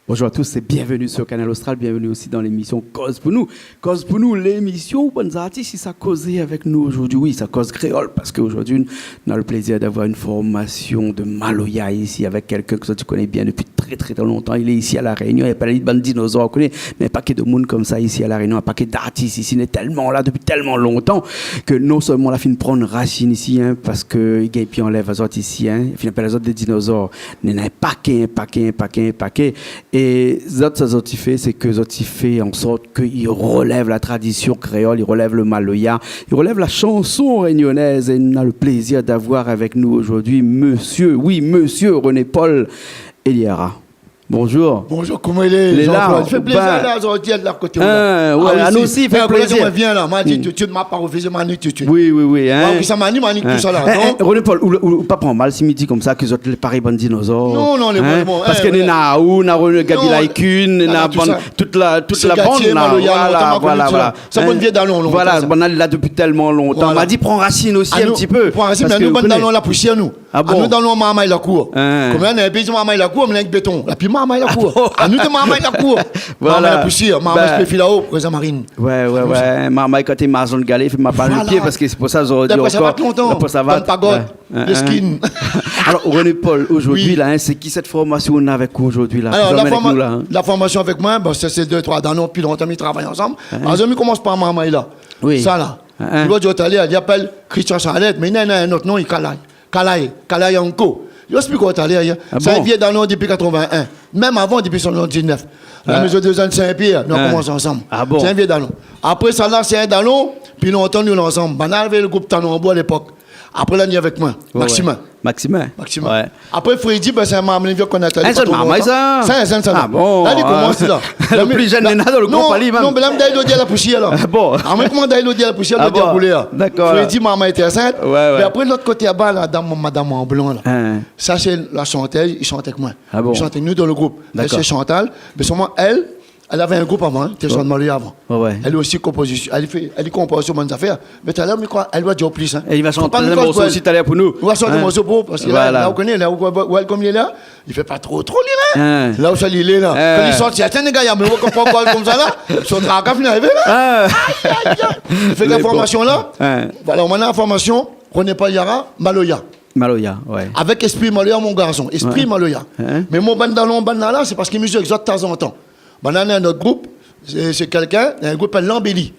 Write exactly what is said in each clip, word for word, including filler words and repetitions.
Bonjour à tous et bienvenue sur Kanal Austral. Bienvenue aussi dans l'émission Koz pou nou. Koz pou nou, lémisyon ousa bann zartis i sa kozé avèk nou zordi. Oui, sa koz kréol, parske zordi nou na le plézir d'avoir une formation de maloya isi avèk kèlkin ke zot i koné bien dopi trè, trè, trè lontan. Li lé isi a La Rényon, i apèl ali bann dinozor, ou koné, mé pa ke de moun konmsa isi a La Rényon, pa ke d'artis isi, né tèlman la dopi tèlman lontan ke non sèlman la fine pran rasine isi, in, parske i gingn pi anlèv azot isi, in, i fine apèl azot dé dinozor. Néna in pakèt, in pakèt, in pakèt, in pakèt. É zot, sa zot i fé, sé ke zot i fé an sort ke i relèv la tradisyon kréol, i relèv le maloya, i relèv la shanson rényonèz. É nou na le plézir d'avoir avèk nou zordi mésyé, oui, mésyé René-Paul Eliéra. Bonjour. Bonjour, koman i lé, Jean-Claude ? Lé la, i fé plézir la, zordi, èt la koté ou la. Ah oui, anou osi, i fé plézir. Koman i vien la ? Ma di tout suit, ma pa refizé, ma ni tout suit. Oui, oui, oui, in. Ou sa, ma ni, ma ni tout sa la. Donk René-Paul, ou, ou, ou pa pran mal si mi di konmsa ke zot lé parèy bann dinozor. Non, non, lé bon, lé bon. Parske néna ou, na René, Gaby Laï-Kune, na tout bann, tout la, tout la bann la. Voilà, voilà, voilà. Sa bann vié dalon, lontan sa. Voilà, bann la dopi tèlman lontan. Ma di pran rasine osi in ti pé. Pran rasine, mé nou, bann dalon la pousièr, nou. Ah bon ? Anou, dalon marmay la kour. Konm la, na in pé i di marmay la kour, mé na in béton. La pi marmay la kour. Ah bon ? Anou té marmay la kour. Voilà. Marmay la pousièr, marmay spéfilao, prézan marine. Ouais, ouais, ouais. Marmay, kan té mazone galé, i fé mal o pié, parske sé pou sa zordi ankor. D'apré sa va lontan. D'apré sa va. Bann pagod, lé skin. Alor, René-Paul, zordi la, in, sé ki sèt formasyon ou na avèk ou zordi la ? Alor, la forma-, la formasyon avèk moin, bon, sé, sé dé, troi dalon, pi lontan, mi travay ansanm. Par égzanp, mi komans par marmay la. Oui. Sa la. Li va di talèr, li apèl Christian Charlette, mé néna, néna in ot non, i kalay. Kalay, Kalay Anko. Li va ésplik aou talèr, in. Ah bon ? Sé in vié dalon dopi katrovin-in. Mèm avan, dopi soisant-diznèf. La mézon dé zèn Sin-Pièr, nou la komans ansanm. Ah bon ? Sé in vié dalon. Apré sa la, sé in dalon, pi lontan nou lé ansanm. Banna lavé le group Talon an Boi a lépok. Apré la ni avèk moin. Ouais, Maximin. Ouais. Maximin. Maximin. Ouais. Apré Freddy, bin, sé in marmay, in vié konèt, in zèn marmay sa. Sé in zèn sa la. Ah bon ? La li komans la. Le pli zèn néna dan le group, ali mèm. Non, mé la mi done lodi a la pousièr la. Ah bon ? Ah, moin, koman done lodi a la pousièr, lodi a boulé la. Dakor. Freddy, marmay té ansint. Ouais, ouais. Mé apré, lot koté laba, la dam, madam an blan la. Sa sé la shantèz, i shant avèk moin. Ah bon ? I shant avèk nou dan le group. Dakor. Èl sé Chantal, mé solman èl, èl lavé in group avan, in, té shant maloya avan. Ouais, ouais. Èl osi konpozisyon, èl i fé, èl i konpoz son bann zafèr. Mé talèr, mi kroi, èl va di aou plis, in. É li va shant in morso osi talèr pou nou. Li va shant in morso pou, parske la, la, ou koné, la, ou, ou, ou, konm li lé la, li fé pa tro, tro li la. La ousa li lé la. Kan li sort, sé in gayar, mé ou konpran koi konmsa la. Son traka fine arivé la. Ay, ay, ay. Li fé la formasyon la. Voilà, moin na la formasyon, René-Paul Eliéra, maloya. Maloya, ouais. Avèk éspri maloya, mon garson. Éspri maloya. Mé mon bann dalon, bann la la, sé parske mi zoué avèk zot tazantan. Banna néna in ot group, sé, sé kèlkin, in group apèl Lambéli.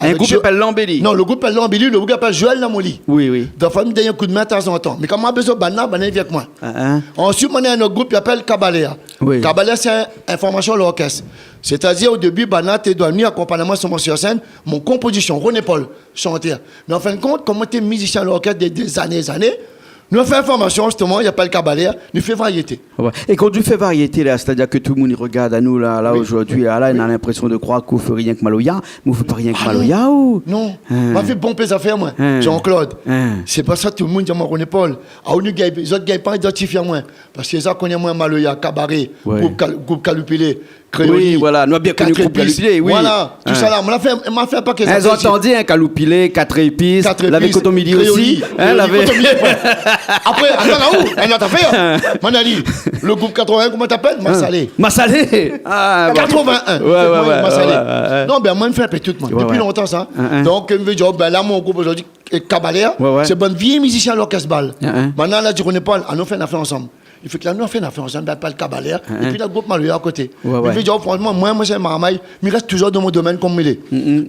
In group i apèl Lambéli. Non, le group i apèl Lambéli, le group i apèl Joël Lamoli. Oui, oui. Dé foi mi done in koudmin tazantan. Mé kan ma bezoin banna, banna i vien avèk moin. Ansuit, moin néna in ot group i apèl Kabalèr. Oui. Kabalèr, sé in, in formasyon lorkès. Sétadir, o débi, banna té doi ni akonpagn amoin solman sir sèn, mon konpozisyon, René-Paul, shantèr. Mé an fin de kont, konm moin té mizisyen lorkès dé, dé zané, zané, nou la fé in formasyon, zistoman, i apèl Kabalèr, nou fé variété. Ouais. É kan ou fé variété la, sétadir ke tout le moun i regard anou la, la, zordi, la, néna linprésion de kroir ke ou fé rienk maloya, mé ou fé pa rienk maloya, ou ? Non. Ma fé bonpé zafèr, moin. Jean-Claude. Sé pa sa, tout le moun i di amoin René-Paul. Ah, ou ni gingn, zot i gingn pa idantifié amoin. Parske zot i koné amoin maloya, kabaré, group Kal-, group Kaloupilé. Kréoli. Oui, voilà, nou la bien koni group Kaloupilé, oui. Voilà, tout sa la, moin la fé, moin la fé pa ke sa. Zot i antann, in, Kaloupilé, Kat Épis, lavé Koton Mili osi, in, lavé Koton Mili, ouais. Apré, atann, la ou, in ot zafèr. Mon ami, le group katrovin-in, koman i apèl ? Masalé. Masalé. Ah, bon. Katrovin-in. Ouais, ouais, ouais, Masalé. Non, bin, moin mi fé in pé tout, moin. Dopi lontan sa. Donk, mi vé dir, bin, la, mon group zordi, é Kabalèr, sé bann vié mizisyen lorkès bal. Banna la di René-Paul, anou fé in afèr ansanm. I fé ke la nou fé in afèr ansanm, bin, apèl Kabalèr, épi la group maloya a koté. Mi vé dir, fransman, moin, moin sé marmay, mi rès touzour dan mon domèn konm mi lé.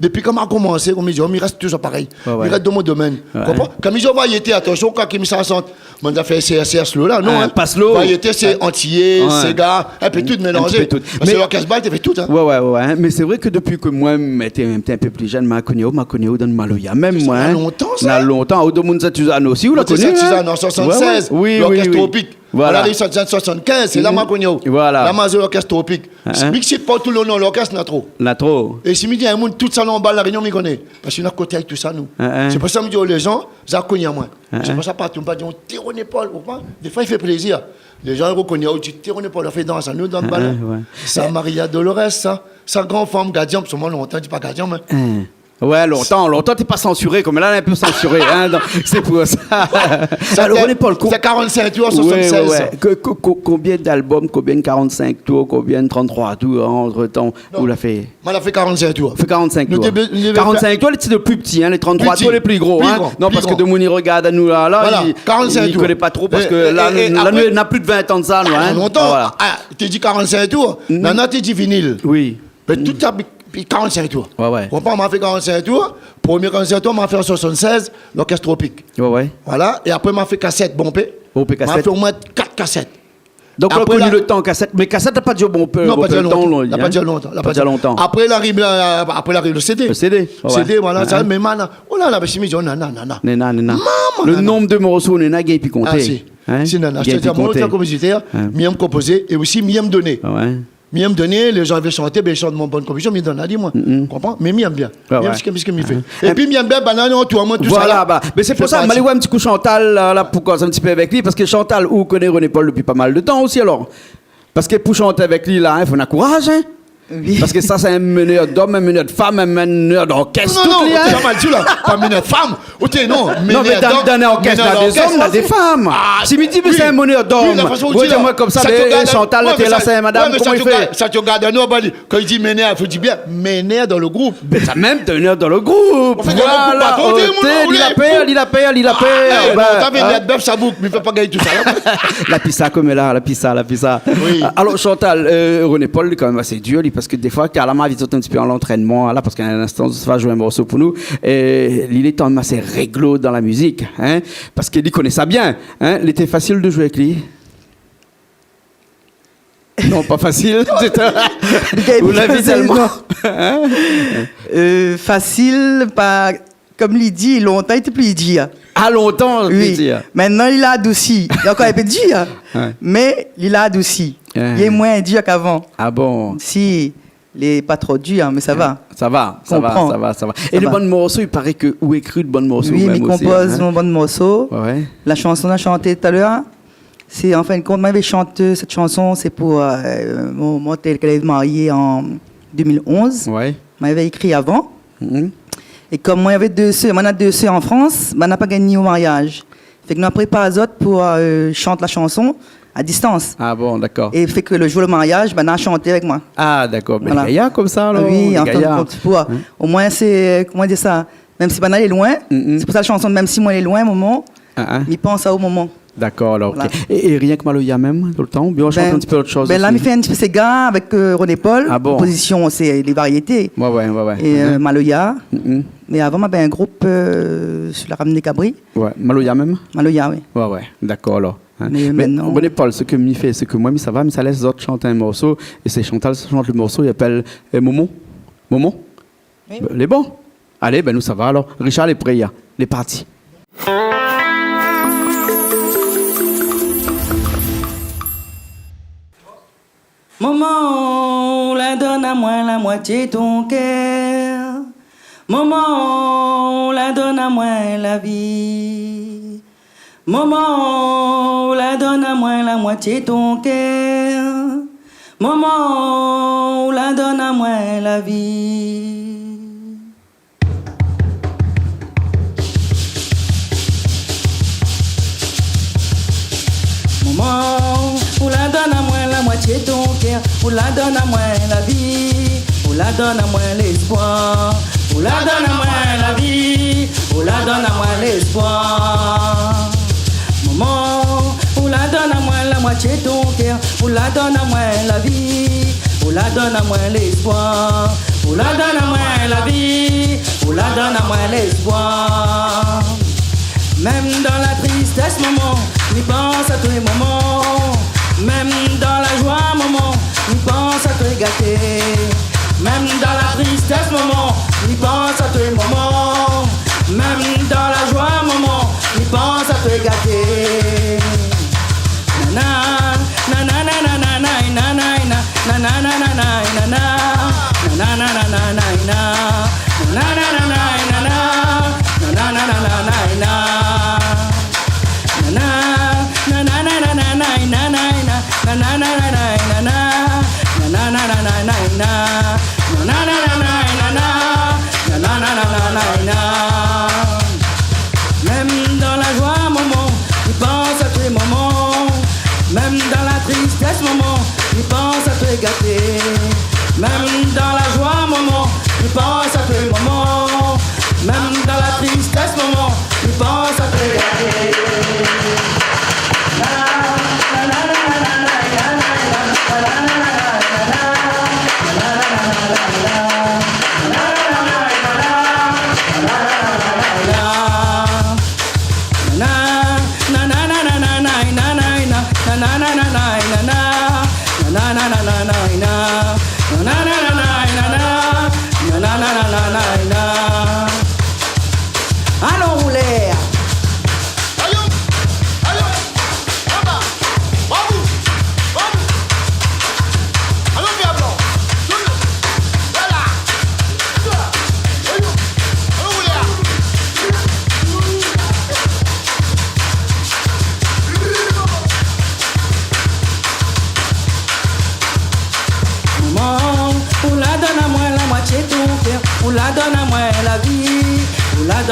Dopi kan ma komansé, konm mi di, mi rès touzour parèy. Mi rès dan mon domèn. Konpran ? Kan mi di variété, atansyon, kan mi sa shant, bann zafèr sé, sé slow la, non, in. Pa slow. Variété, sé antiyé, séga, in pé tout mélanzé. In ti pé tout. Parske lorkès bal té fé tout, in. Ouais, ouais, ouais, ouais. Mé sé vré ke dopi ke moin, mi té, mi té in pé pli jenn, ma koni aou, ma koni aou dan maloya. Mèm moin, in. Sa na lontan, sa. Na lontan. Aou, domoun Sint-Sizane osi, ou la koni, in. Moin té Sint-Sizane, an soisant-sèz. Ouais, ouais. Oui, oui, oui. Lorkès Tropik. Voilà. Voilà, li sort Sint-Sizane soisant-kinz, sé la ma koni aou. Voilà. La ma zoué lorkès Tropik. Mé si mi sit pa tout le non lorkès, na tro. Na tro. É si mi di in moun, tout salon bal La Rényon, mi koné. Parske nou la koté avèk tout sa, nou. Sé pou sa mi di, o, lé zan, zot i koné amoin. Sé pou sa, partou, mi pa di, o, té René-Paul, ou pa. Dé foi, i fé plézir. Lé zan i rokoné, o, di, té René-Paul, la fé dans, nou, dan bal la. Sa Maria Dolores, sa. Sa gran fanm, gadyan, solman lontan, di pa gadyan, mé Ouais, lontan, lontan té pa sansiré, konm la lé in pé sansiré, hein, donk sé pou sa. Sa, alor, sé, René Paul, ko-, sé quarante-cinq tours, ouais, ouais, soixante-seize. Ouais. Ke, ko-, ko-, konbien d'album, konbien quarante-cinq tours, konbien trente-trois tours, hein, antretan, ou la fé ? Non. Moin la fé quarante-cinq tours. Fé quarante-cinq tours. Nou té, nou té fé quarante-cinq tours, lé ti, lé pli piti, hein, lé trente-trois tours, lé pli gro, hein. Pli gro, pli gro. Non, parske demoun i rogard anou la, la, i, i koné pa tro, parske la, la, nou na pli de vingt an de sa, nou, hein. Voilà. Quarante-cinq tours. Et, et, et après, ah, lontan, ah, té di quarante-cinq tours. Mhm. Nana té di vinil. Oui. Mé tout sa, pi, pi quarante-cinq tours. Ouais, ouais. Ou konpran, moin la fé quarante-cinq tours. Promié quarante-cinq tours, moin la fé an soixante-seize, l'orchestre Tropique. Ouais, ouais. Voilà. É apré, moin la fé kasèt, bonpé. Bonpé kasèt. Moin la fé omoin kat kasèt. Donk, apré, ou la koni le tan kasèt, mé kasèt la pa dir bonpé, non, pa dir lontan, hein. Non, la pa dir lontan, la pa dir lontan. Apré, la ariv, la, apré, la ariv le CD. Le CD, ouais, ouais. CD, voilà, sa, mé mana, oh la la, mé si mi di, oh, nana, nana. Nana, nana. Maman, nana. Le nonb de morso ou néna, gingn pi konté. Ah, si. Hein ? Si, nana. Gingn pi konté. Sétadir, moin, otan konpozitèr, hein, mi yèm konpozé é osi mi yèm doné. Ah ouais. Mi yèm doné, lé jan i vé shanté, bin, i shant mon bann konpozisyon, mi donn ali, moin. Mm. Konpran ? Mé mi yèm bien. Ouais, ouais. Mi yèm sak, sak mi fé. Hein. Épi mi yèm bien banna antour amoin, tout sa la. Voilà, ba, mé sé pou sa, mi alé oir in ti kou Chantal, la, la, pou koz in ti pé avèk li, parske Chantal, ou koné René Paul dopi pa mal de tan osi, alor. Parske pou shanté avèk li, la, hein, fo néna kouraz, hein. Oui. Parske sa, sé in menèr d'om, in menèr de fanm, in menèr d'orkès, tout li, hein. Non, non, non, ou té pa mal di la, pa menèr de fanm. Ou té, non, non, mé dan, dan in orkès, na dé zom, na dé fanm. Ah, si mi di, mé sé in menèr d'om. Oui, la fason ou di la. Ou di amoin konmsa, sa, mé Chantal, té la, sé in madam, koman i fé ? Sa, té gard anou, ba, li, kan i di menèr, fo di bien, menèr dan le group. Mé sa mèm, menèr dan le group. Voilà, OK, li la pèr, li la pèr, li la pèr. Ah, non, ou la vé mèt bèf sa bouk, mé i fé pa gingn tout sa la. La pi sa, konm la, la pi sa, la pi sa. Oui. Alor, Chantal, euh, René Paul, li lé kan mèm asé dir, li, parske défoi, Carla, ma vi sort in ti pé an lantrènman, la, parske in instan, sa va zoué in morso pou nou. É li lé kan mèm asé réglo dan la mizik, hein, parske li koné sa bien, hein. Li té fasil de zoué avèk li ? Non, pa fasil, sé sa. Ou la vi fasil, tèlman. Non. Hein ? Euh, fasil, pa, konm li di, lontan, li té pli dir. Ah, lontan, li té pli dir. Oui. Mintnan, li la adousi. Li lé ankor in pé dir, hein. Ouais. Mé li la adousi. Ouais. Li lé moin dir k'avan. Ah bon ? Si. Lé pa tro dir, mé sa va. Sa va, sa va, sa va, sa va. Konpran. É le bann morso, i paré ke ou ékri le bann morso ou mèm osi, hein ? Oui, mi konpoz mon bann morso. Ouais, ouais. La shanson nou la shanté talèr, sé, an fin de kont, moin lavé shant, euh, sèt shanson, sé pou, euh, mon, mon té, kan lavé marié an deux mille onze. Ouais. Moin lavé ékri avan. Mhm. É konm moin lavé dé sèr, moin na dé sèr an Frans, banna la pa gingn ni o maryaz. Fé ke nou la prépar azot pou, euh, shant la shanson a distans. Ah bon, dakor. É fé ke le zour le maryaz, banna la shanté avèk moin. Ah, dakor. Voilà. Mé lé gayar konmsa, alor, oui, lé gayar. An fin de kont, pou, hein, omoin sé, koman dir sa, mèm si banna lé loin, mm, sé pou sa la shanson, mèm si moin lé loin, momon, ah, ah, mi pans aou, momon. Dakor, alor, OK. Voilà. É, é rienk maloya mèm, toultan, oubien ou shant in ti pé ot shoz osi ? Ben, ben la, mi fé in ti pé séga avèk, euh, René Paul. Ah bon ? Konpozisyon, sé lé variété. Ouais, ouais, ouais, ouais. É, euh, maloya. Mm. Mé avan, moin lavé in group, euh, sir la Ramné Kabri. Ouais, maloya mèm ? Maloya, oui. Ouais, ouais, dakor, alor. Hein. Mé mintnan, René Paul, sak mi fé, sé ke moin, mi sava, mi sa lès zot shant in morso, é sé Chantal sa shant le morso, i apèl, euh, Momon. Momon ? Oui. Ben, lé bon. Alé, ben, nou sava alor. Richard, lé pré, lé parti. Momon, ou la donn amoin la moitié ton kèr. Momon, ou la donn amoin la vi. Momon, ou la donn amoin la moitié ton kèr. Momon, ou la donn amoin la vi. Momon, ou la donn amoin la moitié ton kèr, ou la donn amoin la vi, ou la donn amoin léspoir, ou la donn amoin la vi, ou la donn amoin léspoir. Momon, ou la donn amoin la moitié ton kèr, ou la donn amoin la vi, ou la donn amoin léspoir, ou la donn amoin la vi, ou la donn amoin léspoir. Mèm dan la tristès, momon, mi pans a toi, momon. Mèm dan la zoi, momon, mi pans a toi gaté. Mèm dan la tristès, momon, mi pans a toi, momon. Mèm dan la zoi, momon, mi pans a toi gaté. Nana, nana, nana, nana, nana, nana.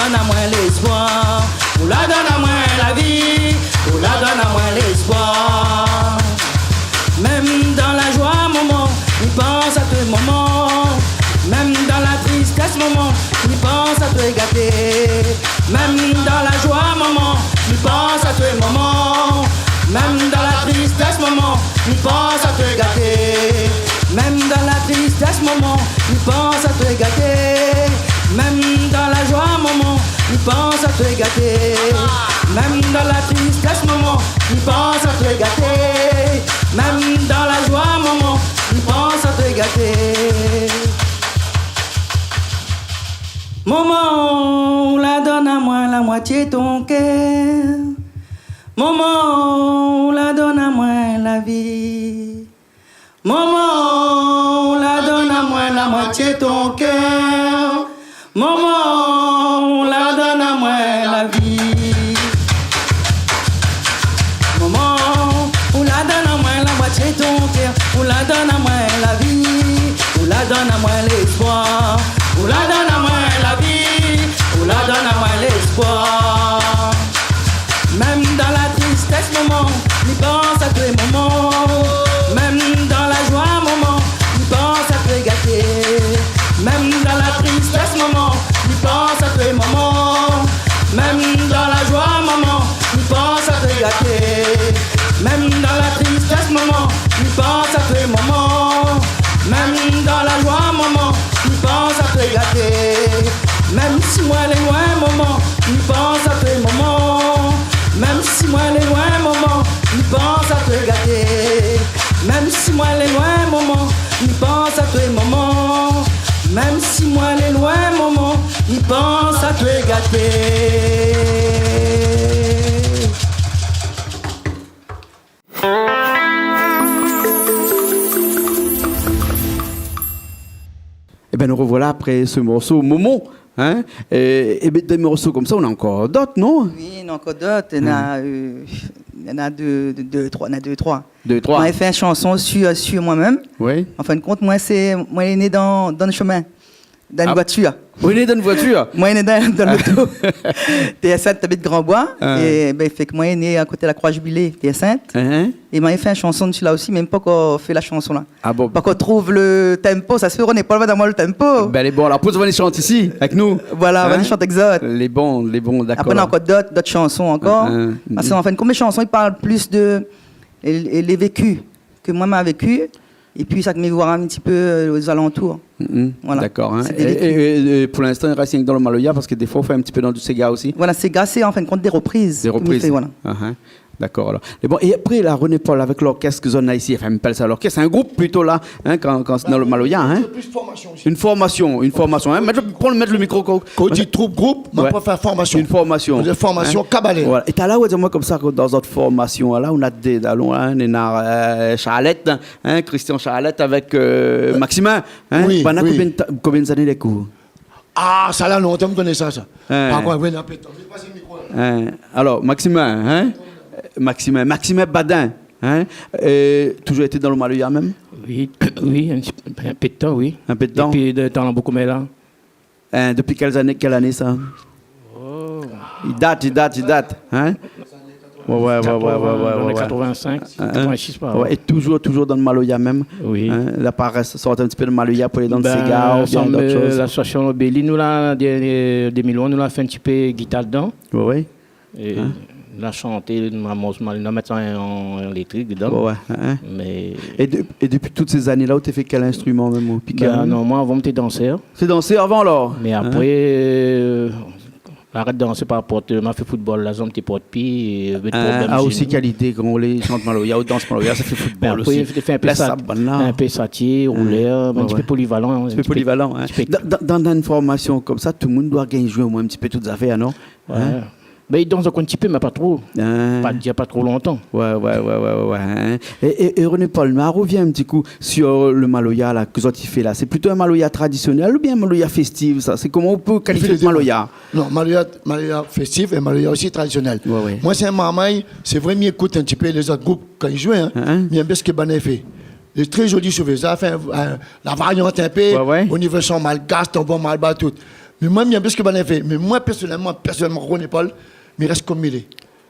Donn amoin lespoir, ou la donn amoin la vi, ou la donn amoin lespoir. Mèm dan la joi, momon, mi pans a toi, momon. Mèm dan la tristès, momon, mi pans a toi gaté. Mèm dan la joi, momon, mi pans a toi, momon. Mèm dan la tristès, momon, mi pans a toi gaté. Mèm dan la tristès, momon, mi pans a toi gaté. Mèm dan la joi, momon, mi pans a toi gaté. Mèm dan la tristès, momon, mi pans a toi gaté. Mèm dan la joi, momon, mi pans a toi gaté. Momon, ou la donn amoin la moitié ton kèr. Momon, ou la donn amoin la vi. Momon, ou la donn amoin la moitié ton kèr. Momon, ou la donn amoin la vi. Momon, ou la donn amoin la moitié ton kèr. Ou la donn amoin la vi. Ou la donn amoin lespoir. Ou la donn amoin la vi. Ou la donn amoin lespoir. Mèm dan la tristès, momon, mi pans a toi, momon. Mèm dan la joi, momon, mi pans a toi gaté. Mèm dan la tristès, momon, mi pans a toi, momon. Mèm dan la joi, momon, mi pans a toi gaté. Mèm dan la tristès, momon, mi pans a toi, momon. Mèm dan la joi, momon, mi pans a toi gaté. Mèm si moin lé loin, momon, mi pans a toi, momon. Mèm si moin lé loin, momon, mi pans a toi gaté. Mèm si moin lé loin, momon, mi pans a toi, momon. Mèm si moin lé loin, momon, mi pans a toi gaté. Ében, nou rovoila apré se morso Momon, in. É, é bin, dé morso konmsa, ou na ankor dot, non ? Oui, na ankor dot. Néna, eu, néna dé, dé, dé, troi, néna dé, troi. Dé, troi. Moin la fé in shanson su, su moin mèm. Oui. An fin de kont, moin sé, moin lé né dan, dan le shomin. Dan in voitir. Ou lé né dan in voitir ? Moin lé né dan, dan loto. Tèr Sint, abit Gran Boi. É bin, fé ke moin lé né a koté la Kroi Zibilé, Tèr Sint. É moin la fé in shanson dsi la osi, mé pankor fé la shanson la. Ah bon ? Pankor trouv le tempo, sa sé vré, nou la pa trouv le tempo. Bin, lé bon, alor, pou sa, vni shant isi, avèk nou. Voilà, vni shant avèk zot. Lé bon, lé bon, dakor. Apré, na ankor dot, dot shanson ankor. Parske an fin de kont, mé shanson i parl plis de, é, é lé véki ke moin ma véki, épi sak mi voi in ti pé, eu, o zalantour. Voilà. Dakor, in. Sé dé véki. É, é, é pou linstan, i rès rienk dan le maloya, parske défoi, ou fé in ti pé dan du séga osi. Voilà, séga, sé an fin de kont dé repriz ke mi fé, voilà. Dé repriz. Dakor, alor. É bon, é apré, la, René Paul, avèk lorkès ke zot néna isi, anfin, mi apèl sa lorkès, sé in group plito la, in, kan, kan sé dan le maloya, in. Sé plis formasion osi. In formasion, in formasion, in. Mèt le, pran, mèt le mikro, ko-, Kan ou di troup, group, moin préfèr formasion. In formasion. Formasion kabalé. Voilà. É talèr ou la di amoin konmsa, ke dan zot formasion la, ou na dé dalon, in, néna, eu, Charlette, in, Christian Charlette avèk, eu, Maximin, in. Oui, oui. Banna konbien ta-, konbien zané lékoul ? Ah, sa la, lontan mi koné sa, sa. Par kont, oui, na pé tan. Pas le mikro la. In, alor, Maximin, in ? Maximin, Maximin Badin, in ? Eu, toujour été dan le maloya mèm ? Oui, oui, in ti pé, in pé de tan, oui. In pé de tan. Épi de tan, bokou, mé la. In, dopi kèl zané, kèl ané sa ? Oh. I dat, i dat, i dat, in ? Ouais, ouais, ouais. Katrovin-sink, katrovin-sis, par la. Ouais, é toujour, toujour dan le maloya mèm. Oui. In, la pa rès, sort in ti pé le maloya pou alé dan le séga oubien dan dot shoz. Bin, ansanm, eu, lasosiasion Lobéli, nou la, dèrnié, dé mil onz, nou la fé in ti pé gitar dedan. Ouais, ouais. É la shanté, ma mos-, ma, nou la mèt sa an, an éléktrik dedan. Ouais, ouais, in. Mé... É de-, é dopi tout sé zané la, ou té fé kèl instriman mèm, ou ? Bin, non, moin, avan, mi té dansèr. Té dansèr avan, alor ? Mé apré, eu, la arèt dansé par rapor, eu, ma fé football, la zanm té port pi, é, eu, dé problèm zéno. Ah, osi, kalité, kan ou lé shant maloya, ou dans maloya, sa fé football osi. Mé apré, té fé in pé sa-, in pé satié, roulèr, in ti pé polivalan, in. In ti pé polivalan, in. In ti pé. Dan, dan, dan in formasion konmsa, tout le moun i doi gingn zoué omoin in ti pé tout zafèr, non ? Ouais. In ? Bin, i dans ankor in ti pé, mé pa tro. In. Pa, déza pa tro lontan. Ouais, ouais, ouais, in. É, é, é René Paul, nou arvien in ti kou sur le maloya la, ke zot i fé la. Sé plito in maloya tradisionèl oubien in maloya féstif, sa ? Sé koman ou pé kalifié le maloya ? Non, maloya, maloya féstif é maloya osi tradisionèl. Ouais, ouais. Moin, sé in marmay, sé vré, mi ékout in ti pé lézot group kan i zoué, in. In, in. Mi èm bien sak banna i fé. Lé tré zoli, mi trouv. Sa fé, eu, la variant in pé, ouais, ouais, o nivo son malgash, tanbor, malbar, tout. Mé moin, mi yèm bien sak banna i fé. Mé moin, pèrsonèlman, pèrsonèlman, René Paul, mi rès konm mi lé.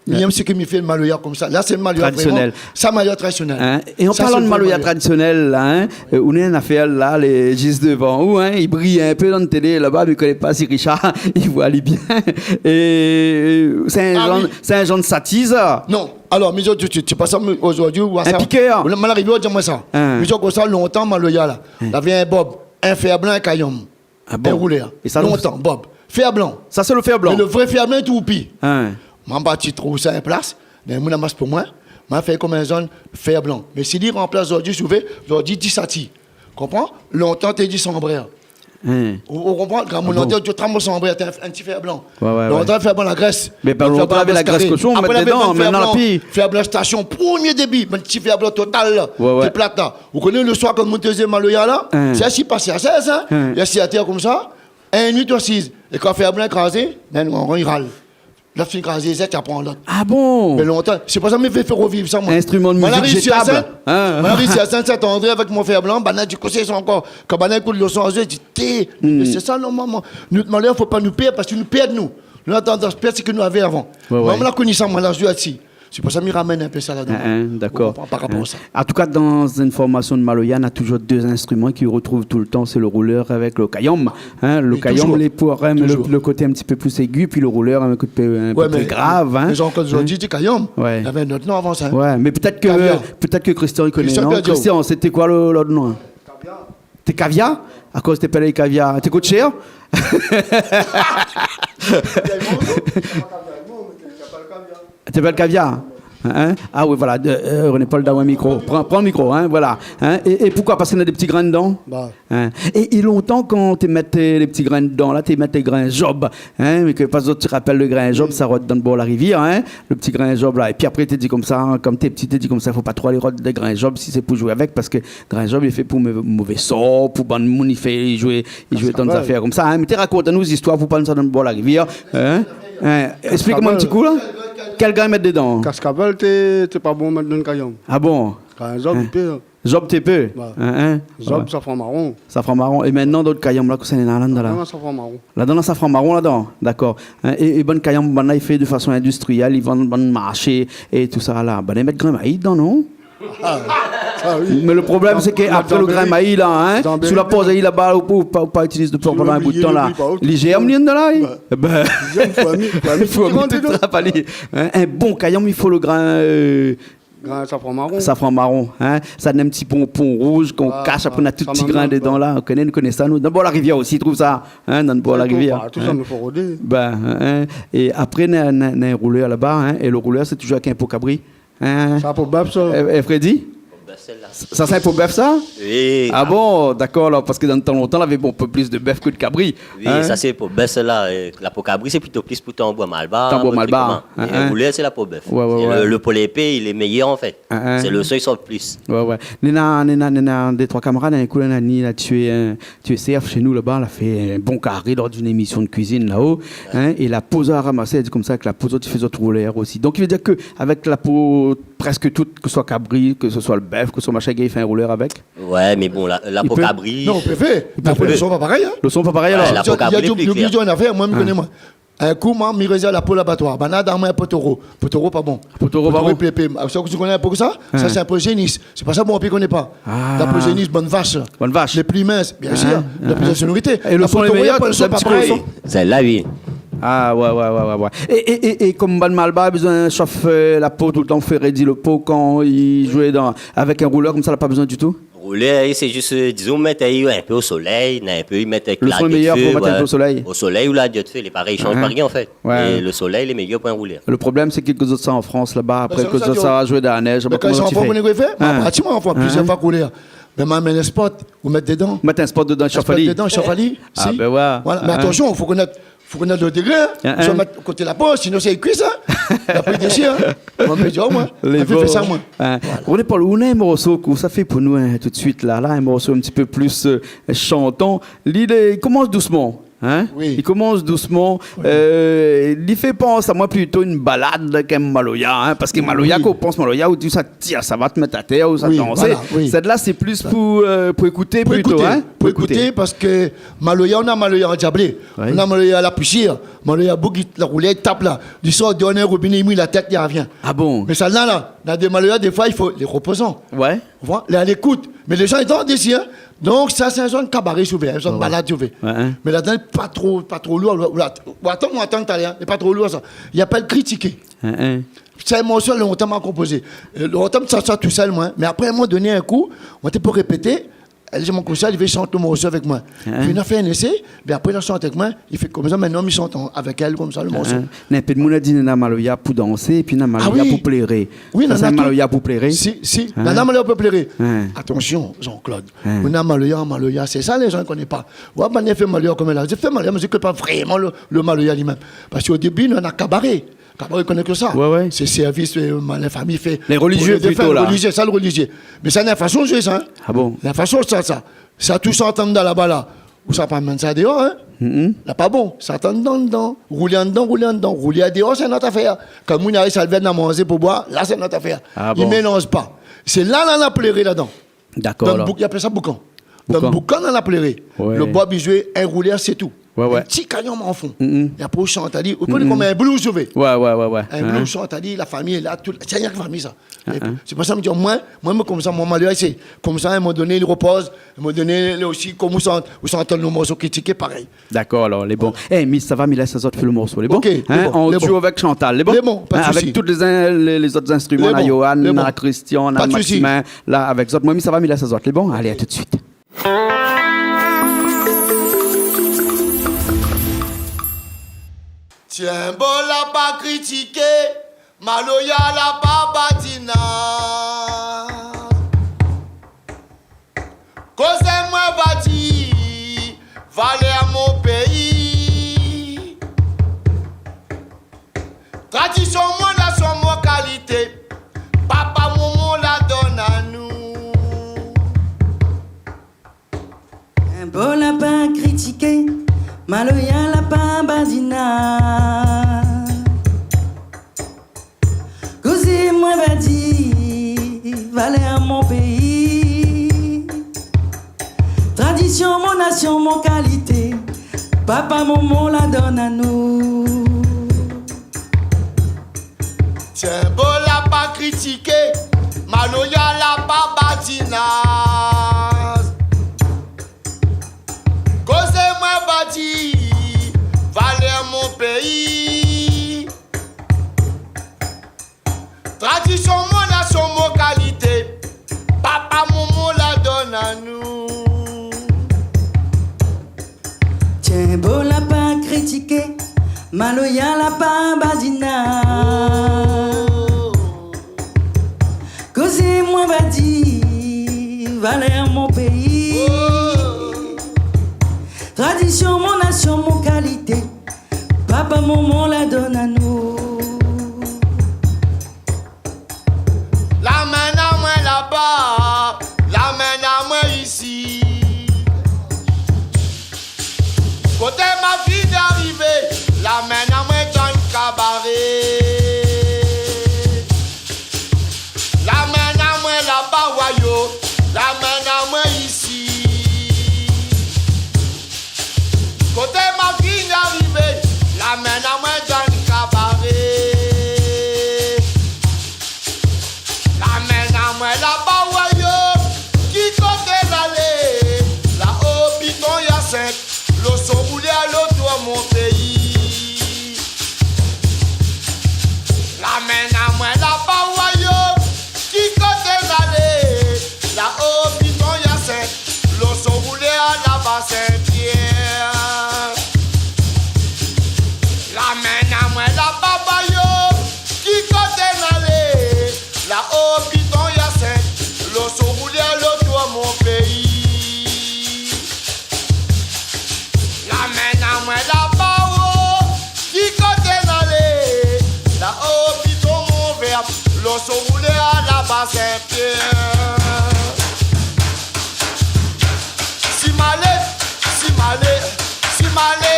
Mi yèm sak mi fé, le maloya konmsa. La, sé le maloya tradisionèl. Vréman. Sa, maloya tradisionèl. Hein ? É an parlan de maloya tradisionèl, la, hein, euh, ou néna in afèr la, lé zis dovan ou, hein, i briy in pé dan la télé laba, mé mi koné pa si Richard i voi ali bien. É, euh, sé in zanr, sé in zanr de satiz, sa ? Non. Alor, mi di aou tout suit, sé pa sa, mé zordi, ou a sa. In pikèr. Ou la, mal arivé, ou di amoin sa. Hein. Mi di aou konmsa, lontan, maloya la. Hein. Lavé in bob, in fèr blan, in kayanm. Ah bon ? In roulèr. É sa, lontan, bob. Fèr blan. Sa, sé le fèr blan. Mé le vré fèr blan, toupi. Hein. Moin la parti trouv sa in plas, néna moun la mas pou moin, moin la fé konm in zanr fèr blan. Mé si li ranplas zordi, si ou vé, zordi, di sati. Konpran ? Lontan, té di sanbrèr. Hein. Ou, ou konpran ? Gramoun lontan té di tram sanbrèr, té in, in ti fèr blan. Ouais, ouais, ouais. Lontan, fèr blan, la grès. Mé pa lontan, lavé la grès koshon, apré, mèt dedan, mintnan, la pi. Fèr blan stasion, promié débi, bann ti fèr blan Total la, té plat la. Ou koné, le soir, kan moun té zoué maloya la, sé asi pasé a sèz, hein. Hein. Li asiz atèr konmsa, in nuit ou asiz. É kan fèr blan krazé, mé nou, i ral. La fine krazé, zèt, i pran lot. Ah bon ? Mé lontan, sé pou sa mi vé fé roviv sa, moin. Instrument de musique jetable, hein. Moin la réisi a Sint-, moin la réisi a Sint-André avèk mon fèr blan, banna di, kosa i sa ankor. Kan banna i ékout le son, i di, té, mé sé sa, normalman. Nout maloya, fo pa nou pèrd, parske nou pèrd, nou. Nou la tandans pèrd sak nou lavé avan. Ouais, ouais. Moin, moin la koni sa, moin la zoué asi. Sé pou sa mi ramèn in pé sa ladan. Hein, hein, dakor. Ou konpran, par rapor a sa. An tou ka, dan in formasion de maloya, néna touzour dé instriman k'i retrouv toultan, sé le roulèr avèk le kayanm. Hein, le kayanm, lé pou, hein, le, le koté in ti pé pli égi, pi le roulèr, in koté in pé pli grav, hein. Ouais, mé lé zanr, kan zordi i di kayanm, lavé in ot non avan sa, hein. Ouais, mé pétèt ke, pétèt ke Christian i koné, non ? Christian, sété koi le, lot non ? Té kavia ? Akoz té apèl kavia ? Té kout shèr ? Té apèl kavia ? Hein ? Ah oui, voilà, euh, René Paul, donn amoin mikro. Pran, pran le mikro, hein, voilà. Hein ? É, é poukoi ? Parske néna dé ti grin dedan ? Hein ? É, é lontan, kan té mèt, euh, lé ti grin dedan la, té mèt lé grin job, hein, mé ke pa zot i rapèl le grin job, sa rod dan le bor la rivièr, hein, le ti grin job la. É pi apré, té di konmsa, hein, kan té pti, té di konmsa, fo pa tro alé rod le grin job si sé pou zoué avèk, parske grin job, li fé pou mo-, mové sor, pou bann moun, li fé, li zoué, li zoué dan zafèr konmsa, hein. Mé té rakont anou zistoir pou pa nou sa dan le bor la rivièr, hein. Hein, esplik amoin in ti kou la. Kèl grin mèt dedan ? Kaskavèl, té, té pa bon mèt dan kayanm. Ah bon ? Kan job, i pé, hein. Job té pé. Ouais. Hein, hein. Job, safran maron. Safran maron. É mintnan, dan le kayanm la, kosa néna ladan la ? Ladan, safran maron. Ladan, safran maron ladan. Dakor. Hein, é, é bann kayanm, banna i fé de fason industrièl, i vann bann marshé é tousa la. Banna i mèt grin mayi dedan, non ? Ah, sa oui. Mé le problèm, sé ke apré le grin mayi la, hein, si ou la poz ali laba, ou, ou pa, ou pa itiliz depi in bout de tan la, li jèrm, li, dan la, hein. Ouais. Ében, fo mi, fo mi, fo mi tout trap ali. Hein, in bon kayanm, i fo le grin, euh, grin safran maron. Safran maron, hein. Sa néna in ti ponpon rouz kan ou kas, apré néna tout ti grin dedan la. Ou koné, nou koné sa, nou. Dan le bor la rivièr osi, i trouv sa, hein, dan le bor la rivièr. Tousa, mé fo rodé. Hein. É apré, néna, néna, néna in roulèr laba, hein, é le roulèr, sé touzour avèk in po kabri. Hein ? Sa po bèf, sa. Eh, eh, Freddy ? Sa, sé in po bèf, sa ? Oui. Ah bon, dakor, alor, parske dan le tan lontan, lavé bonpé plis de bèf ke de kabri. Oui, hein ? Sa sé po bèf, la, euh, la po kabri, sé plito plis pou tanbour malbar, tanbour malbar, hein, hein. É roulèr, sé la po bèf. Ouais, ouais, ouais. Le, le po lépé, lé méyèr, an fèt. Hein, hein. Sé le son i sort plis. Ouais, ouais. Néna, néna, néna dé troi kamarad, in kou, néna ni la tié, hein, tié sèrf shé nou laba, la fé in bon karé lor d'in émision de kuizine la-o, hein, é la po zot la ramasé, la di konmsa ke la po zot i fé zot roulèr osi. Donk, i vé dir ke avèk la po prèsk tout, ke se soi kabri, ke se soi le bèf, ke se soi machin, i fé in roulèr avèk. Ouais, mé bon, la, la po kabri. Non, ou pé fé. Mé apré, le son pa parèy, hein. Le son pa parèy, alor. Ouais, la po kabri, lé pli klèr. Moin, mi koné, moin. In kou, moin, mi rézèrv la po labatoir. Banna la donn amoin in po toro. Po toro pa bon. Po toro pa bon. Po toro i plé pé. Ah, sa, ou koné in po ke sa ? Sa, sé in po zénis. Sé pa sa, bon, ou koné pa. Ah. La po zénis, bann vash. Bann vash. Lé pli mins, biensir. Hein, hein. Lé pli sonorité. É le son lé méyèr, sé in ti kou le son. Sèl-la, oui. Ah, ouais, ouais, ouais, ouais, ouais. É, é, é, é konm bann malbar la bezoin shof, euh, la po toultan, fé rédi le po kan i zoué dan, avèk in roulèr konmsa, la pa bezoin ditou ? Roulèr, sé zis, euh, dizon, mèt ali in pé o solèy, néna in pé, i mèt avèk la diot fé, ouais. Le son lé méyèr pou mèt in pé o solèy. O solèy ou la diot fé, lé parèy, i sanz pa rien, an fèt. Ouais. É le solèy lé méyèr pou in roulèr. Le problèm, sé ke zot sa an Frans, laba, apré, ke zot sa zoué dan la nèj, koman zot i fé ? Mé kan i fé, an Frans, ou koné kosa i fé ? Hein ? Mé pratikman, an Frans, plizièr foi roulèr. Mé moin, mèt in spot, ou mèt dedan. Mèt in spot dedan, shof ali. Mèt in spot dedan, shof ali. Ah, ben ouais. Voilà. Mé atansion, fo konèt Fo konèt le dégré, hein. Hein, hein. Sa i mèt koté la po, sinon sé kui, hein. La po i déshir, hein. Moin, mi pé dir, moin. Lé bon. Moin, mi fé sa, moin. Hein. Voilà. René Paul, ou néna in morso ke ou sa fé pou nou, hein, tout de suite, la, la, in morso in ti pé plis, euh, shantan. Li lé, i komans dousman. Hein ? Oui. Li komans dousman. Oui. Euh, li fé pans amoin plito in balad k'in maloya, hein, parske maloya, oui, kan ou pans maloya, ou di sa tir, sa va té mèt atèr, ou sa dansé. Oui, voilà, oui. Sèt-la, sé plis pou, euh, pou ékouté plito, hein ? Pou ékouté, parske maloya, ou na maloya andiablé. Oui. Ou na maloya la pousir, maloya boug i, la roulèr i tap la. Li sort déor, néna in robiné, i mouy la tèt, li arvien. Ah bon ? Mé sèt-la, la, na dé maloya, défoi, i fo lé repozan. Ouais. Ou voi ? Lé a lékout. Mé lé zan i dans isi, hein. Donk sa, sé in zone kabaré, si ou vé, in zone balad, si ou vé. Ouais, ouais. Mé ladan, pa tro, pa tro lour, ou la, ou atann, ou atann talèr, hein, lé pa tro lour, sa. I apèl Kritiké. Ouais, ouais. Sé in morso lontan ma konpozé. Euh, lontan, sa, sa tousèl, moin. Mé apré, a in moman doné, in kou, moin té pou répété, èl, sé mon konsèy, li vé shant lo morso avèk moin. Ouais, ouais. Pi, li la fé in ésé, mé apré, li la shant avèk moin, li fé konmsa, mintnan, mi shant an, avèk èl, konmsa, lo morso. Hein, hein. Néna in pé d'moun la di, néna maloya pou dansé, épi néna maloya pou pléré. Ah oui. Oui, sa, néna tout. Maloya pou pléré. Si, si. Hein ? Néna maloya pou pléré. Hein. Atansion, Jean-Claude. Hein. Ou na maloya, maloya, sé sa, lé zan i koné pa. Ou va pa ni fé maloya konm la. Fé maloya, mé sé ke pa vréman lo, lo maloya li mèm. Parske o débi, nou na kabaré. Kabaré, ou koné ke sa. Ouais, ouais. Sé sèrvis, euh, malin fami i fé. Lé relizié pou lé défin, plito, la. Relizié, sa, lo relizié. Mé sa, néna fason zoué sa, hein. Ah bon ? Néna fason sa, sa. Sa, tout sa ou antann dan laba la. Ou sa pa amenn sa déor, hein ? Mm-mm. La pa bon. Sa atann dan, dan. Roulé andan, roulé andan. Roulé déor, sé in not afèr. Kan moun i ariv, sa lèv, na manzé pou boir, la, sé in not afèr. Ah bon ? I mélanz pa. Sé la, la, la pléré ladan. Dakor, alor. Dan bouk-, i apèl sa boukan. Boukan. Dan boukan, na la pléré. Ouais. Lo bob i zoué in roulèr, sé tou. Ouais, ouais. In ti kayanm an fon. Mm-mm. É apré, ou shant ali. Ou koné, mm-mm, konm in blues, ou vé. Ouais, ouais, ouais, ouais. In blues, hein, ou shant ali, la fami lé la, tout. Sé rienk la fami, sa. Hein, hein. Sé pou sa mi di, moin, moin, moin, konmsa, mon maloya, sé konmsa, a in moman doné, li repoz, a in moman doné, li osi, konm ou shant, ou shant lo morso Kritiké, parèy. Dakor, alor, lé bon. Voilà. Eh, mi sava, mi lès azot fé lo morso, lé bon ? Ok, lé bon, lé bon. Hein, an duo avèk Chantal, lé bon ? Lé bon, pa de sousi. Hein, avèk tout lé zin-, lé, lé zot instriman, lé bon, na Johan, lé bon, na Christian, na Maximin, la, avèk zot. Moin, mi sava, mi lès azot, lé bon ? Alé, a tout de suit. Tienbo la pa kritiké, maloya la pa badina. Kosa moin va di, valèr mon péi. Tradision, mon nasion, mon kalité, papa, momon la donn anou. Tienbo la pa kritiké, maloya la pa badina. Kosa moin va di, valèr mon péi. Tradision, mon nasion, mon kalité, papa, momon la donn anou. Tienbo la pa kritiké, maloya la pa badina. Kosa moin va di, valèr mon péi. Tradision, mon nasion, mon kalité, papa, momon la donn anou. Tienbo la pa kritiké, maloya la pa badina. Kosa moin va di, valèr mon péi. Tradision, mon nasion, mon kalité, papa, momon la donn anou. La amenn amoin laba, la amenn amoin isi. Koté ma fine arivé, la amenn amoin dan kabaré. La amenn amoin laba, wayo, la amenn amoin isi. Koté ma fine arivé, la amenn amoin dan kabaré. La amenn amoin laba, wayo, ki koté nalé, la o Piton Yasint, lo son roulé alo tour mon péi. La amenn amoin laba, wayo, ki koté nalé, la o Piton Yasint, lo son roulé laba Sin-Pièr. La amenn amoin laba, wayo, ki koté nalé, la o Piton Yasint, lo son roulé alo tour mon péi. La amenn amoin laba, o, ki koté nalé, la o Piton Montvèr, lo son roulé laba Sin-Pièr. Si malé, si malé, si malé,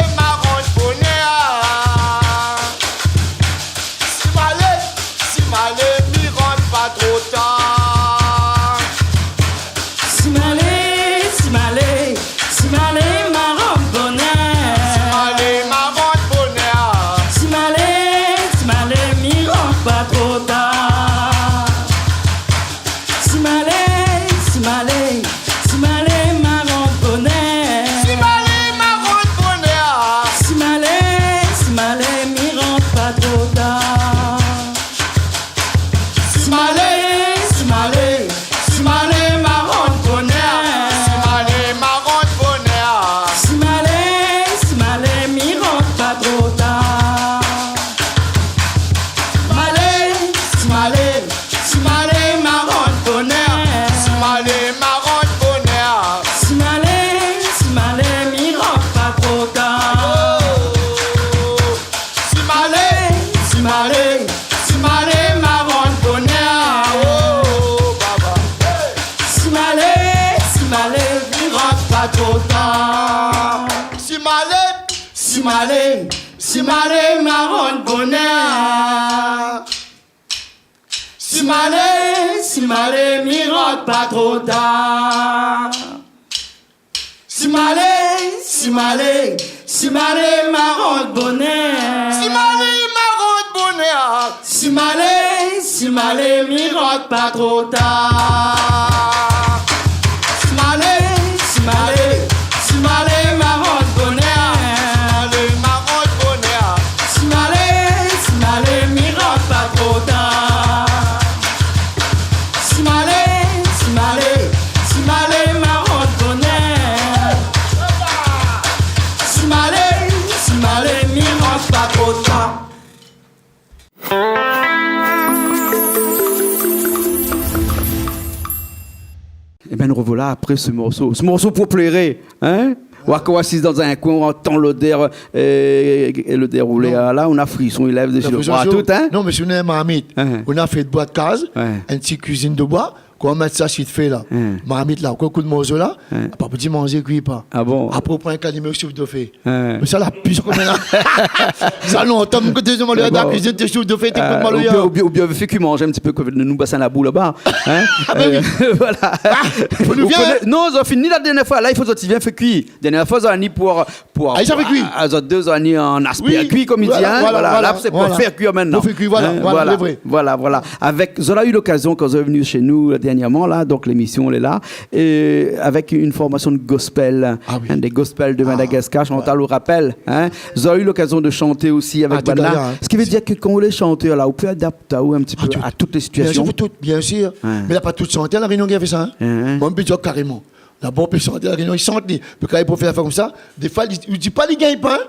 Si malé, ma rant bonèr. Si malé, si malé, mi rant pa tro tar. Si malé, si malé, si malé, ma rant bonèr. Si malé, ma rant bonèr. Si malé, si malé, mi rant pa tro tar. Si malé, si malé, si malé, ma rant bonèr. Si malé, ma rant bonèr. Si malé, si malé, mi rant pa tro tar. Si malé, si malé, si malé, ma rant bonèr. Si malé, si malé, mi rant pa tro tar. Ébin, nou revoilà apré se morso. Se morso pou pléré, in ? Ou la asiz dan in koin, ou antann lodèr, é, é lodèr roulé, la, ou na frison i lèv dsi lo bra, tout, in ? Non, mé si ou na in marmit, ou na fé d'boi d'kaz, in ti kuizine d'boi, kan ou mèt sa si d'fé la, marmit la, ou koup morso la, apré ou di manzé kui pa. Ah bon ? Apré ou pran in kalimèr, ou souf d'fé. Mé sa la pi sa konm la. Sa lontan, mon koté, maloya, dan la kuizine, té souf d'fé, té kout maloya. Oubien, oubien, oubien fé kui, manz in ti pé, ke nou bès in labou laba. In ? Ah, bin oui. Voilà. Fo nou vien, in ? Non, zot la fini la dèrnièr foi. La, i fo zot i vien fé kui. Dèrnièr foi, zot la ni pou, pou... Ah, zot la fé kui ? Ah, zot dé, zot la ni an aspé kui, konm i di, in ? Voilà, voilà, voilà. La, sé pou fé kui mintnan. Pou fé kui, voilà, voilà, lé vré. Voilà, voilà. Avèk, zot la u lokazion, kan zot la vni shé nou, dèrnièrman, la, donk lémision, èl lé la. É avèk in formasion de gospel, in, dé gospel de Madagascar, Chantal, ou rapèl, in. Zot la u lokazion de shanté osi avèk banna. Ah, té gayar, in. Sak i vé dir ke kan ou lé shantèr la, ou pé adapt aou in ti pé a tout lé sitiasion. Biensir, tout, biensir. Mé la pa tout shantèr La Rényon ki fé sa, in. Moin, mi pé dir karéman. Dabor, pé shantèr La Rényon, i shant, li, pé kan i pé fé afèr konmsa, défoi, li, li di pa li gingn pa, in,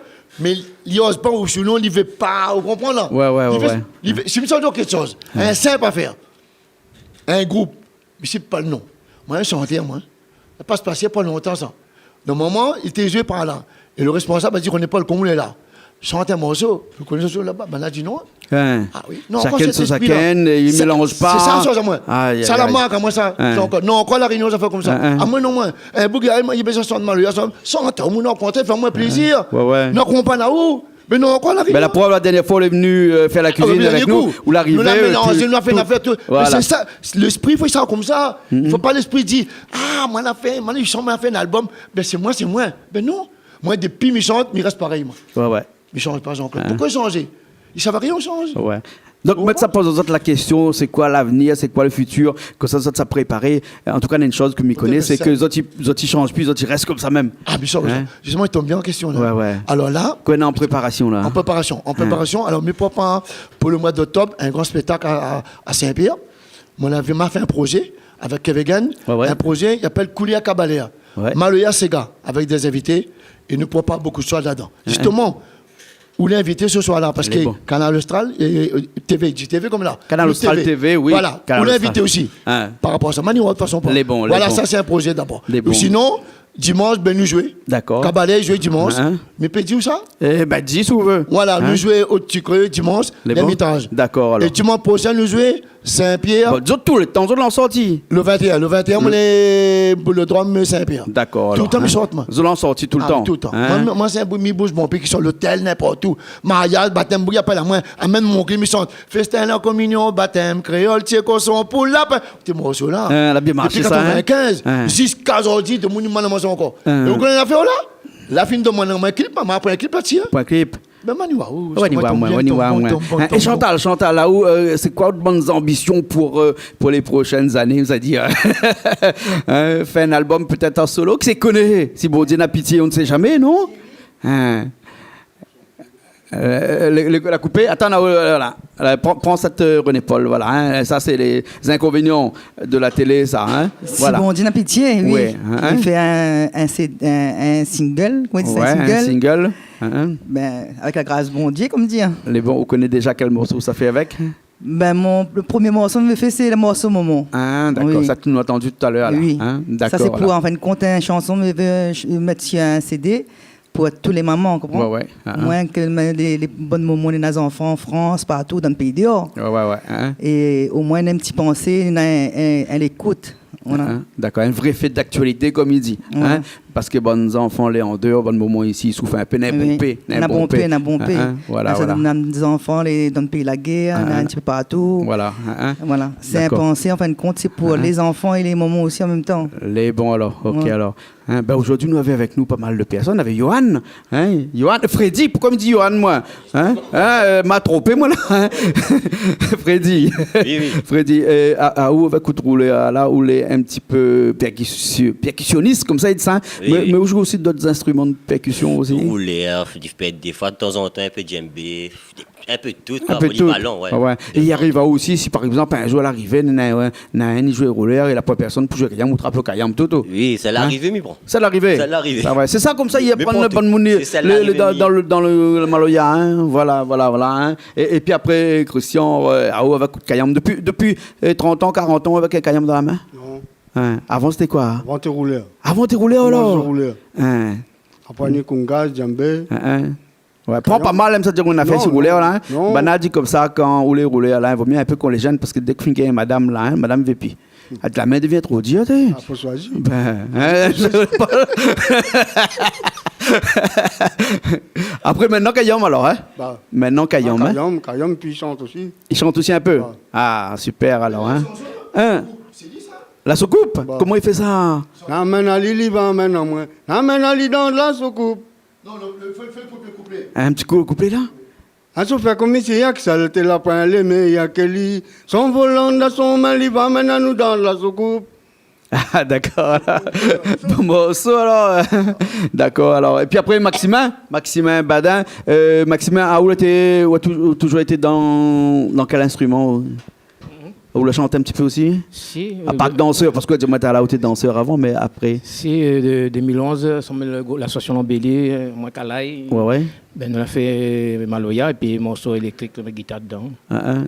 mé li oz pa, ou sinon, li vé pa, ou konpran la ? Ouais, ouais, ouais. Li vé, si mi sort kèk shoz, in sinp afèr, in group, mi sit pa lo non. Moin, in shantèr, moin. La pa pasé pa lontan, sa. Normalman, li té zoué par la. É lo responsab la di, koné pa lo koman lé la. Shant in morso. Ou koné sa laba ? Banna la di non. In. Ah oui. Non, shakinn son shakinn, é i mélanz pa. Sé sa, sa, sa, moin. Aïe, aïe, aïe. Sa la mark amoin, sa. In. Sa ankor. Non, ankor La Rényon, sa fé konmsa. In, in. Ah, moin, non, moin. In boug, i, i bézoin shant maloya, sa, shant, ou moun, ou kontrèr, fé amoin plézir. Ouais, ouais. Non, konpran la ou. Mé non, ankor La Rényon. Mé la prèv, la dèrnièr foi, ou lé vni, euh, fé la kuizine avèk nou, ou la arivé, nou la mélanzé, nou la fé in afèr tout. Voilà. Mé sé sa, léspri, fo sa konmsa. I fo pa léspri di, ah, moin la fé, moin la shant, moin la fé in album. Bin, sé moin, sé moin. Bin non. Moin, dépi mi shant, mi rès parèy, moin. Ouais, ouais. Mi shanz pa, Jean-Claude. Hein ? Poukosa shanzé ? I sava rien, ou shanz. Ouais. Donk, mèt sa poz azot la késtion, sé koi lavenir, sé koi le fitir ? Kosa zot sa préparé ? An tou ka, néna in shoz ke mi koné, sé ke zot i, zot i shanz pi, zot i rès konmsa mèm. Ah, mi shanz pa. Hein ? Zistoman, i tonm bien an késtion, la. Ouais, ouais. Alor la, koi néna an préparasion, la ? An préparasion, an préparasion. Alor, mi prépar pou le moi d'oktob in gran spéktak a, a, a Sin-Pièr. Moin la vi, ma fé in prozé avèk Kevegan, in prozé i apèl Koulèr Kabalèr. Ouais. Maloya séga, avèk dé zinvité, é nou prépar bonpé d'shoz ladan. Zistoman, ou lé invité se soir-la, parske Kanal Austral, é, é, TV, di TV konm la. Kanal Austral TV, oui. Voilà, ou lé invité osi. Par rapor a sa, mani, de tout fason, voilà, sa sé in prozé dabor. Sinon, dimansh, bin, nou zoué. Dakor. Kabalèr i zoué dimansh. Hein ? Mi pé di aou sa ? Eh ben, di si ou vé. Voilà, nou zoué o Ti Kré dimansh, Lèrmitaz. Dakor, alor. É dimansh proshin, nou zoué Sin-Pièr. Bon, zot tou le tan, zot lé an sorti. Le vingt et un, le vingt et un, moin lé, le Drôme, Sin-Pièr. Dakor, alor. Toultan mi sort, moin. Zot lé an sorti toultan. Ah, toultan. Hein ? Moin, moin sé in boug, mi bouz bonpé, ki sort lotel, ninport ousa. Mariaz, batèm, boug i apèl amoin. Amèn mon kli, mi sort. Féstin, la kominyon, batèm, kréol, tié, koson, poul, lapin. Té morso la. Hein, la bien marshé sa, hein. Dépi quatre-vingt-quinze, ziska zordi, demoun i domann amoin sa ankor. Hein. É ou koné la fé la ? La fine domann amoin in klip, ma pran in klip la-dsi, hein. Pran in klip. Ben, mani, waouh, ouais, ni tonm, moin, tonm, tonm, tonm. Hein, é Chantal, Chantal, la ou, euh, sé koi out bann zanbision pou, euh, pou lé proshèn zané, sa i di, euh, hein, fé in album pétèt an solo, kisa i koné, si Bondié na pitié, on ne sait jamais, non ? Hein ? Euh, le, le, la koupé. Atann, la, la, la, la, pran, pran sèt, euh, René Paul, voilà, hein. Sa sé lé zinkonvénian de la télé, sa, hein. Voilà. Si Bondié na pitié, oui. Ouais, hein. Mi fé in, in C-, in, in single, koman i di sa, in single ? Ouais, in single, hein. Ben, avèk la gras Bondié, konm di, hein. Lé bon, ou koné déza kèl morso sa fé avèk ? Ben, mon, le promié morso mi fé, sé le morso Momon. Ah, dakor. Oui. Sa, nou la antandi talèr, la. Oui. Hein ? Dakor, sa sé pou, an fin de kont, in shanson mi vé, euh, mèt si in CD pou tout lé momon, konpran ? Ouais, ouais. Ah, ah. Moin ke, mé lé, lé bann momon, néna zanfan an Frans, partou, dan le péi déor. Ouais, ouais, ouais. Hein ? É omoin, néna in ti pansé, néna in, in, in lékout. Voilà. Hein ? Dakor. In vré fé d'aktialité, konm i di. Ouais. Hein ? Parske bann zanfan lé an déor, bann momon isi, i soufèr in pé, na bonpé, na bonpé. Voilà, voilà. Na zanfan lé dan péi la guèr, na in ti pé partou. Voilà. Sé in pansé, an fin de kont, sé pou lé zanfan é lé momon osi an mèm tan. Lé bon alor, OK alor. Bin, zordi nou avé avèk nou pa mal de pèrsone. Navé Yohann, Yohann, Freddy, poukoi mi di Yohann, moin ? Ma tronpé moin la. Freddy. Oui, oui. Freddy, a, aou avèk out roulèr la, ou lé in ti pé pèrkisi-, pèrkisionis konmsa, i di sa. Oui, oui. Mé ou zoué osi dot zinstriman de pèrkision osi ? Roulèr, di fèt, défoi, tazantan, in pé djembé, in pé de tout, koi, polivalan, ouais. In pé de tout. Ouais. É i ariv aou osi, si par égzanp, in zour, la arivé, na, na inn i zoué roulèr, é la poin pèrsone pou zoué kayanm, ou trap lo kayanm, tout, tout. Oui, sa la arivé, mi pran. Sa la arivé. Sa la arivé. Sé sa, konmsa i aprann bann moun, dan, dan le maloya, voilà, voilà, voilà. É, épi apré, Christian, aou avèk out kayanm, dopi, dopi trant an, karant an, avèk in kayanm dan la min ? Non. Avan, sété koi ? Avan té roulèr. Avan té roulèr alor ? Avan té roulèr. Apré, ni kounga, djembé. Ouais, pran pa mal, sa di ou na fé si roulèr la. Non. Banna di konmsa, kan ou lé roulèr la, vo mié in pé k'ou lé jenn, parske dèk fine gingn madam la, madam i vé pi. Avèk la min i devien tro dir, té. Fo shoizi. Bin, sé pa... Apré, mintnan, kayanm alor ? Mintnan, kayanm, kayanm, pi i shant osi. I shant osi in pé ? Ah, super alor. La soukoup ? Koman i fé sa ? Na mèn ali, li va mèn amoin. Na mèn ali dan la soukoup. Non, le, le, fais, fais le couplet, couplet. In ti kou, kouplé la ? In shofèr komisièr, Aksèl té la, poin lé mé, na ke li. Son volan dan son min, li va mèn anou dan la soukoup. Ah, dakor. Bon morso alor. Dakor alor. Épi apré, Maximin, Maximin Badin. Maximin, aou la té, ou la tou-, ou touzour été dan, dan kèl instriman ? Ou la shant in ti pé osi ? Si, a part dansèr, parske ou la di amoin talèr ou té dansèr avan, mé apré ? Si, de deux mille onze, ansanm avèk le group, l'association Lambélié, moin, Kalay. Ouais, ouais. Bin, nou la fé maloya épi morso éléktrik, mèt gitar dedan.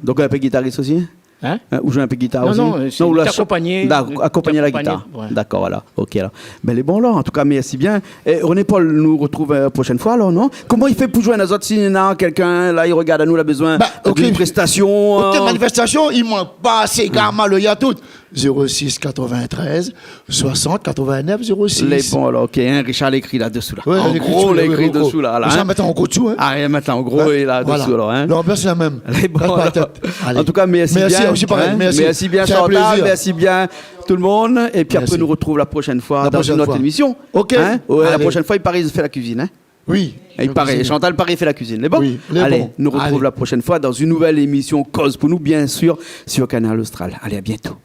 Donk, in pé gitaris osi ? Ou zoué in pé gitar osi ? Non, non, sé akonpagné. Akonpagné la gitar. Ouais. Dakor, voilà. OK alor. Bin, lé bon alor, an tou ka, mèrsi bien. É René Paul, nou artrouv proshèn foi alor, non ? Koman i fé pou zoué, néna zot, si néna kèlkin la i rogard anou, la bezoin d'in prestasion ? Bin, OK. OK, manifestasion, i mank pa, séga, maloya, tout. Zéro six quatre-vingt-treize soixante quatre-vingt-neuf zéro six. Lé bon alor, OK, Richard la ékri la desou la. Ouais, an gro, la ékri desou la. Richard, mèt an gro desou. Ah, mèt an gro la desou alor. Lanbians la mèm. Lé bon alor. An tou ka, mèrsi bien. Mèrsi osi, parèy. Mèrsi bien, Chantal. Sé in plézir. Mèrsi bien. Tout le monde. Épi apré, nou artrouv la proshèn foi dan in ot émision. OK. La proshèn foi, i paré, i fé la kuizine. Oui. I paré, Chantal i paré i fé la kuizine. Lé bon ? Oui, lé bon. Alé, nou artrouv la proshèn foi dan in nouvèl émision Koz pou nou, bien sir, sur Kanal Austral. Alé, à bientôt.